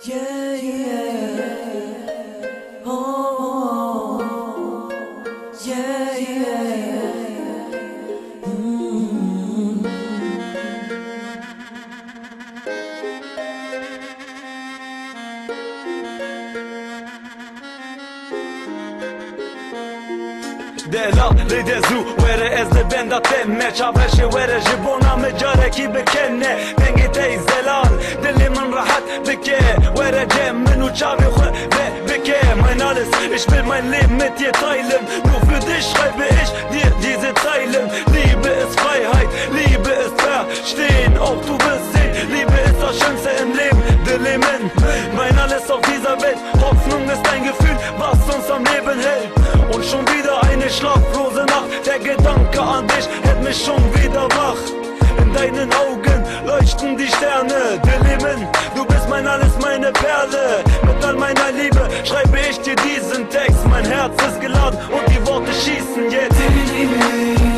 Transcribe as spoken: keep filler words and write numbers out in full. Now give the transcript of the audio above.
Yeah, yeah. Oh, yeah, yeah. Mm. Dela lê de zû were, ez li benda te me, çavreşê were, ji bona min carekî bikene. Dengê te yî zelal dilê min rehet bike. Were cem min û çavê xwe ve bike. Mein alles, ich will mein Leben mit dir teilen. Nur für dich schreibe ich dir diese Zeilen. Liebe ist Freiheit, Liebe ist Verstehen, auch du wirst sehen. Liebe ist das Schönste im Leben, dilê min. Mein alles auf dieser Welt. Hoffnung ist ein Gefühl, was uns am Leben hält. Und schon wieder eine schlaflose Nacht. Der Gedanke an dich hält mich schon wieder wach. In deinen Augen leuchten die Sterne, dilê min. Du bist mein alles, meine Perle. Mit all meiner Liebe schreibe ich dir diesen Text. Mein Herz ist geladen und die Worte schießen jetzt.